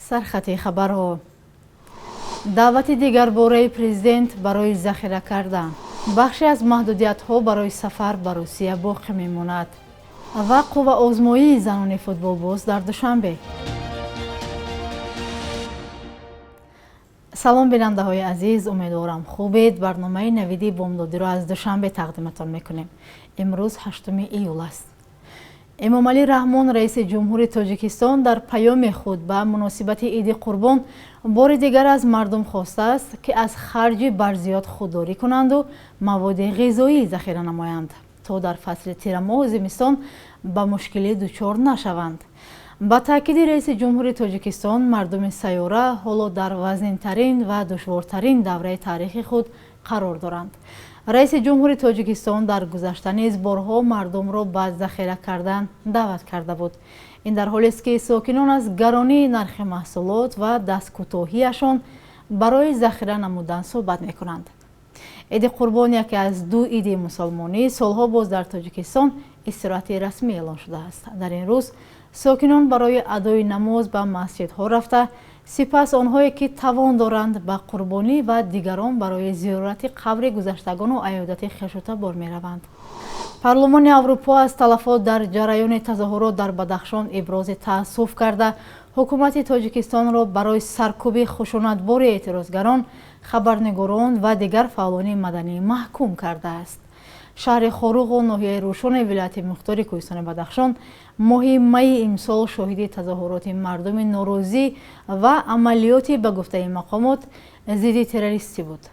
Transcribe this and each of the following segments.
Сархати хабарҳо: даъвати дигарбораи президент барои захира кардан, бахше аз маҳдудиятҳо барои сафар ба Русия боқӣ мемонад ва қувваозмоии занони футболбоз дар Душанбе. Салом, бинандаҳои азиз, умедворам, хубед. Барномаи «Навиди бомдодиро» аз Душанбе тақдиматон мекунем. Имрӯз 8 июл аст. Эмомалӣ Раҳмон, раиси ҷумҳури Тоҷикистон, дар паёми худ ба муносибати Иди Қурбон бори дигар аз мардум хостааст, ки аз харҷи барзиёд худдорӣ кунанду маводи ғизоӣ захира намоянд, то дар фасли тирамоҳу зимистон ба мушкилӣ дучор нашаванд. Ба таъкиди раиси ҷумҳури Тоҷикистон, мардуми сайёра ҳоло дар вазнинтарин ва душвортарин давраи таърихи худ қарор доранд. Раиси ҷумҳури Тоҷикистон дар гузашта низ борҳо мардумро ба захира кардан даъват карда буд. Ин дар ҳолест, ки сокинон аз гаронии нархи маҳсулот ва дасткӯтоҳиашон барои захира намудан суҳбат мекунанд. Иди Қурбон, яке аз ду иди мусулмонӣ, солҳо боз дар Тоҷикистон истироҳати расмӣ эълон шудааст. Дар ин рӯз сокинон барои адои намоз ба масҷидҳо рафта, сипас онҳое, ки тавон доранд, ба қурбонӣ ва дигарон барои зиёрати қабри гузаштагону аёдати хешутабор мераванд. Парлумони Аврупо аз талафот дар ҷараёни тазоҳурот дар Бадахшон ибрози таассуф карда, ҳукумати Тоҷикистонро барои саркӯби хушунатбори эътирозгарон, хабарнигорон ва дигар фаъолони маданӣ маҳкум кардааст. Шаҳри Хоруғу ноҳияи Рӯшони вилояти мухтори Кӯҳистони Бадахшон моҳи майи имсол шоҳиди тазоҳуроти мардуми норозӣ ва амалиёти, ба гуфтаи мақомот, зидди террористӣ буд.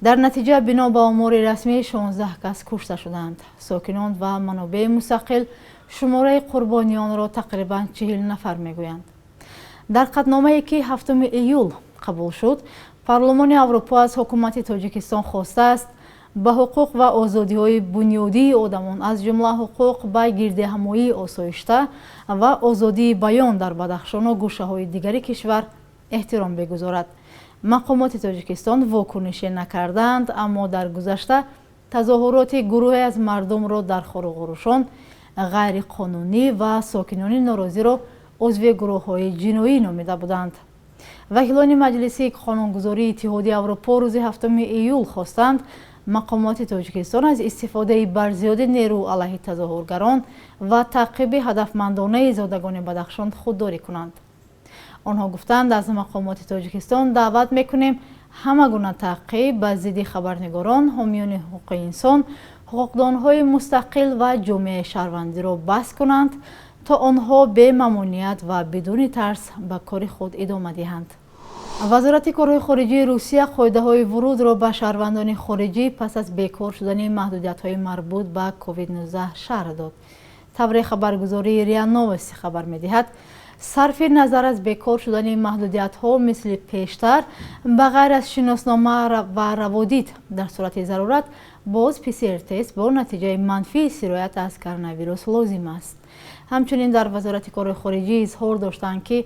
Дар натиҷа, бино ба омори расмӣ, 16 кас кушта шуданд. Сокинон ва манобеи мустақил шумораи қурбониёнро тақрибан 40 нафар мегӯянд. Дар қатъномае, ки 7 июл қабул шуд, Парлумони Аврупо аз ҳукумати Тоҷикистон хостааст, ба ҳуқуқ ва озодиҳои бунёдии одамон, аз ҷумла ҳуқуқ ба гирдиҳамоии осоишта ва озодии баён дар Бадахшону гӯшаҳои дигари кишвар эҳтиром бигузорад. Мақомоти Тоҷикистон вокунише накарданд, аммо дар гузашта тазоҳуроти гурӯҳе аз мардумро дар Хоруғу Рӯшон ғайриқонунӣ ва сокинони норозиро узви гурӯҳҳои ҷиноӣ номида буданд. Вакилони Маҷлиси қонунгузории Иттиҳоди Аврупо рӯзи 7 июл хостанд, мақомоти Тоҷикистон аз истифодаи барзиёди нерӯ алайҳи тазоҳургарон ва таъқиби ҳадафмандонаи зодагони Бадахшон худдорӣ кунанд. Онҳо гуфтанд: «Аз мақомоти Тоҷикистон даъват мекунем, ҳама гуна таъқиб ба зидди хабарнигорон, ҳомиёни ҳуқуқи инсон, ҳуқуқдонҳои мустақил ва ҷомеаи шаҳрвандиро бас кунанд, то онҳо бемамоният ва бидуни тарс ба кори худ идома диҳанд». Вазорати корҳои хориҷии Русия қоидаҳои вурудро ба шаҳрвандони хориҷӣ пас аз бекор шудани маҳдудиятҳои марбут ба COVID-19 шарҳ дод. Тавре хабаргузории РИА Новости хабар медиҳад, сарфи назар аз бекор шудани маҳдудиятҳо, мисли пештар, ба ғайр аз шиноснома ва раводид, дар сурати зарурат боз ПСР тест бо натиҷаи манфии сироят аз коронавирус лозим аст. Ҳамчунин дар Вазорати корҳои хориҷӣ изҳор доштанд, ки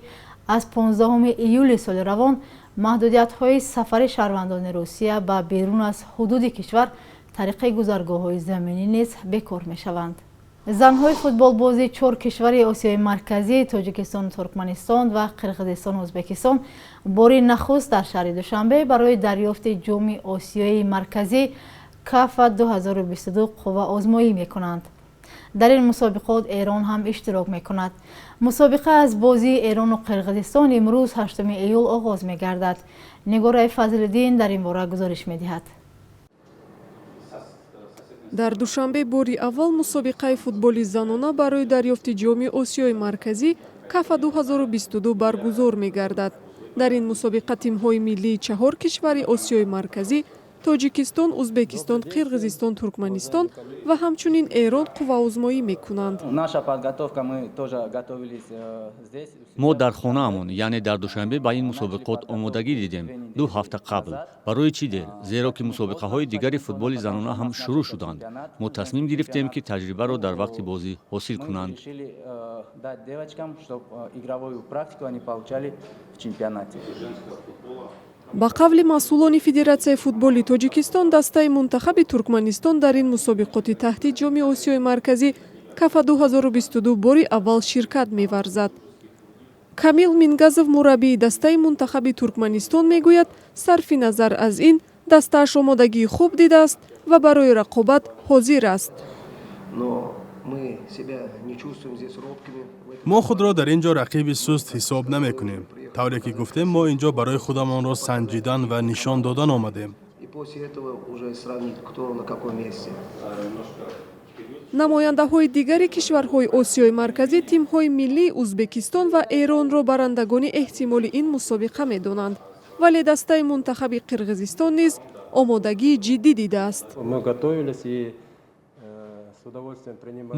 аз 15 июли соли равон маҳдудиятҳои сафари шаҳрвандони Русия ба берун аз ҳудуди кишвар тариқи гузаргоҳҳои заминӣ низ бекор мешаванд. Занҳои футболбози чор кишвари Осиёи Марказӣ: Тоҷикистону Туркманистон ва Қирғизистону Ӯзбекистон бори нахуст дар шаҳри Душанбе барои дарёфти Ҷоми Осиёи Марказӣ КАФА 2022 қувваозмоӣ мекунанд. Дар ин мусобиқот Эрон ҳам иштирок мекунад. Мусобиқа аз бозии Эрону Қирғизистон имрӯз, 8 июл, оғоз мегардад. Нигораи Фазлиддин дар ин бора гузориш медиҳад. Дар Душанбе бори аввал мусобиқаи футболи занона барои дарёфти Ҷоми Осиёи Марказӣ КАФА 2022 баргузор мегардад. Дар ин мусобиқа тимҳои миллии чаҳор кишвари Осиёи Марказӣ: Тоҷикистон, Узбекистон, Қирғизистон, Туркманистон ва ҳамчунин Эрон қувваозмоӣ мекунанд. Мо дар хонаамон, яъне дар Душанбе, ба ин мусобиқот омодагӣ дидем 2 ҳафта қабл. Барои чӣ дер? Зеро ки мусобиқаҳои дигари футболи занона ҳам шурӯъ шуданд. Мо тасмим гирифтем, ки таҷрибаро дар вақти бозӣ ҳосил кунанд. Дать девочкам, чтоб игровую практику они получали в чемпионате. Ба қавли масъулони Федератсияи футболи Тоҷикистон, дастаи мунтахаби Туркманистон дар ин мусобиқоти таҳти Ҷоми Осиёи Марказӣ КАФА 2022 бори аввал ширкат меварзад. Камил Мингазов, мураббии дастаи мунтахаби Туркманистон, мегӯяд, сарфи назар аз ин, дастааш омодагии хуб дидааст ва барои рақобат ҳозир аст. Мо худро дар ин ҷо рақиби суст ҳисоб намекунем. Тавре ки гуфтем, мо ин ҷо барои худамонро санҷидан ва нишон додан омадем. И после этого уже сравнить, кто на каком месте. Намояндаҳои дигари кишварҳои Осиёи Марказӣ тимҳои миллии Узбекистон ва Эронро барандагони эҳтимоли ин мусобиқа медонанд, вале дастаи мунтахаби Қирғизистон низ омодагии ҷиддӣ дидааст.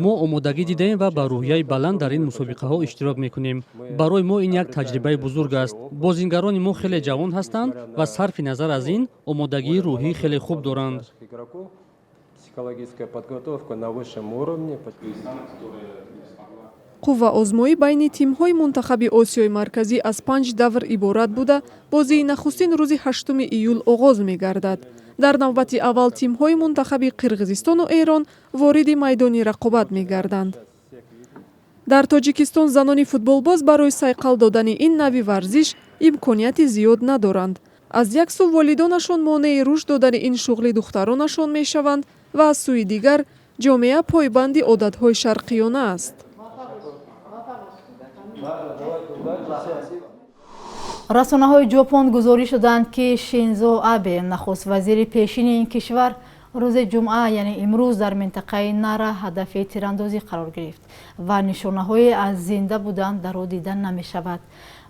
Мо омодагӣ дидаем ва ба рӯҳияи баланд дар ин мусобиқаҳо иштирок мекунем. Барои мо ин як таҷрибаи бузург аст. Бозингарони мо хеле ҷавон ҳастанд ва сарфи назар аз ин, омодагии рӯҳӣ хеле хуб доранд. Психологическая подготовка на высшем уровне. Қувваозмоӣ байни тимҳои мунтахаби Осиёи Марказӣ аз панҷ давр иборат буда, бозии нахустин рӯзи 8 июл оғоз мегардад. Дар навбати аввал тимҳои мунтахаби Қирғизистону Эрон вориди майдони рақобат мегарданд. Дар Тоҷикистон занони футболбоз барои сайқал додани ин навъи варзиш имконияти зиёд надоранд. Аз як сӯ, волидонашон монеи рушд додани ин шуғли духтаронашон мешаванд ва аз сӯи дигар, ҷомеа пойбанди одатҳои шарқиёна аст. Расонаҳои Ҷопон гузориш доданд, ки Шинзо Абе, нахуст вазири пешини ин кишвар, рӯзи ҷумъа, яъне имрӯз, дар минтақаи Нара ҳадафи тирандозӣ қарор гирифт ва нишонаҳое аз зинда будан дар ӯ дида намешавад.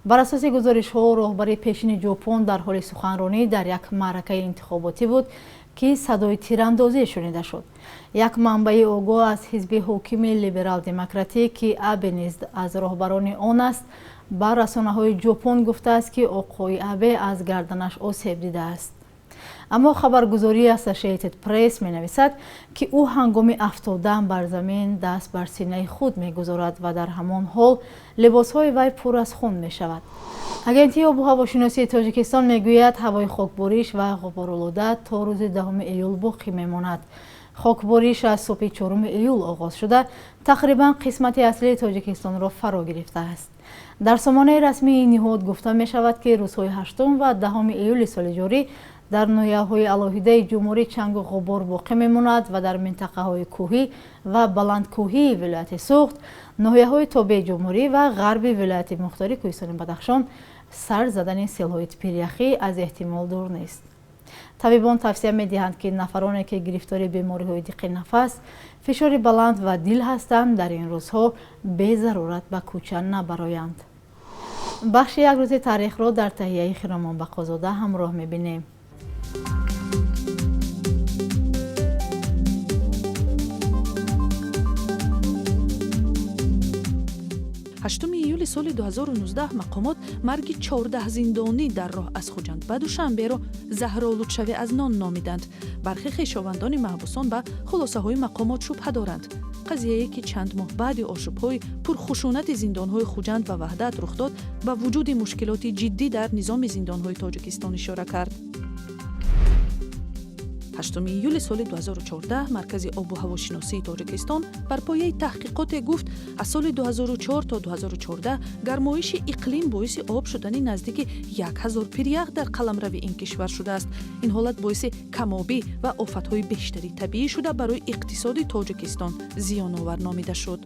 Бар асоси гузоришҳо, роҳбари пешини Ҷопон дар ҳоли суханронӣ дар як маъракаи интихоботӣ буд, ки садои тирандозӣ шунида шуд. Як манбаи огоҳ аз ҳизби ҳокими Либерал-демократӣ, ки Абе низ аз роҳбарони он аст, ба расонаҳои Ҷопон гуфтааст, ки оқои Абе аз гарданаш осеб дидааст. Аммо хабаргузории Associated Press менависад, ки ӯ ҳангоми афтодан бар замин даст бар синаи худ мегузорад ва дар ҳамон ҳол либосҳои вай пур аз хун мешавад. Агентии обу ҳавошиносии Тоҷикистон мегӯяд, ҳавои хокбориш ва ғуборолуда то рӯзи 10 июл боқӣ мемонад. Хокбориш аз субҳи 4 июл оғоз шуда, тақрибан қисмати аслии Тоҷикистонро фаро гирифтааст. Дар сомонаи расмии ниҳод гуфта мешавад, ки рӯзҳои 8 ва 10 июли соли ҷорӣ дар ноҳияҳои алоҳидаи ҷумҳурӣ чангу ғубор боқӣ мемонад ва дар минтақаҳои кӯҳӣ ва баландкӯҳии вилояти Суғд, ноҳияҳои тобеи ҷумҳурӣ ва ғарби вилояти мухтори Кӯҳистони Бадахшон сар задани селҳои пиряхӣ аз эҳтимол дур нест. Табибон тавсия медиҳанд, ки нафароне, ки гирифтори бемориҳои диқи нафас, фишори баланд ва дил ҳастанд, дар ин рӯзҳо безарурат ба кӯча набароянд. Бахши як рӯзи таърихро дар таҳияи Хиромон Бақозода ҳамроҳ мебинем. 8 июли соли 2019 мақомот марги 14 зиндонӣ дар роҳ аз Хуҷанд ба Душанберо заҳролудшавӣ аз нон номиданд. Бархе хешовандони маҳбусон ба хулосаҳои мақомот шубҳа доранд. Қазияе, ки чанд моҳ баъди ошӯбҳои пурхушунати зиндонҳои Хуҷанд ва Ваҳдат рух дод, ба вуҷуди мушкилоти ҷиддӣ дар низоми зиндонҳои Тоҷикистон ишора кард. 8 июли соли 2014 Маркази обу ҳавошиносии Тоҷикистон бар пояи таҳқиқоте гуфт, аз соли 2004 то 2014 гармоиши иқлим боиси об шудани наздики 1000 пирях дар қаламрави ин кишвар шудааст. Ин ҳолат боиси камобӣ ва офатҳои бештари табиӣ шуда, барои иқтисоди Тоҷикистон зиёновар номида шуд.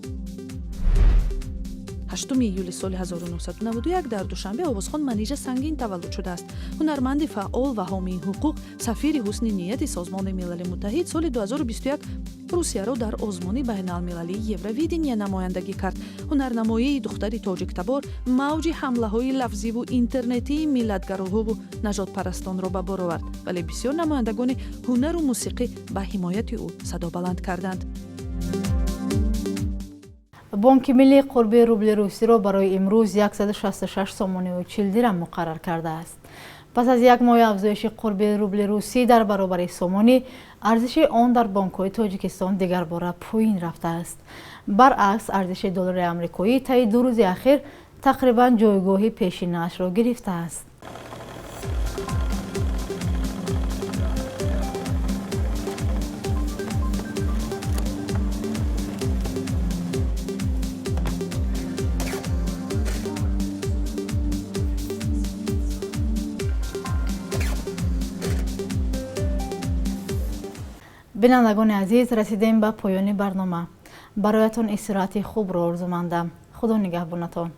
8 июли соли 1991 дар Душанбе овозхон Манижа Сангин таваллуд шудааст. Ҳунарманди фаъол ва ҳомии ҳуқуқ, сафири ҳусни нияти Созмони Милали Муттаҳид, соли 2021 Русияро дар озмуни байналмилалии Евровидения намояндагӣ кард. Ҳунарнамоии духтари тоҷиктабор мавҷи ҳамлаҳои лафзиву интернетии миллатгароҳову нажодпарастонро ба бор овард, вале бисёр намояндагони ҳунару мусиқӣ ба ҳимояти ӯ садо баланд карданд. Бонки Миллӣ қурби рубли русиро барои имрӯз 166 сомониву 40 дирам муқаррар кардааст. Пас аз як моҳи афзоиши қурби рубли русӣ дар баробари сомонӣ, арзиши он дар бонкҳои Тоҷикистон дигарбора поин рафтааст. Баръакс, арзиши доллари амрикоӣ таи 2 рӯзи ахир тақрибан ҷойгоҳи пешинаашро гирифтааст. Бинандагони азиз, расидем ба поёни барнома. Бароятон истироҳати хубро орзумандам. Худо нигаҳбонатон.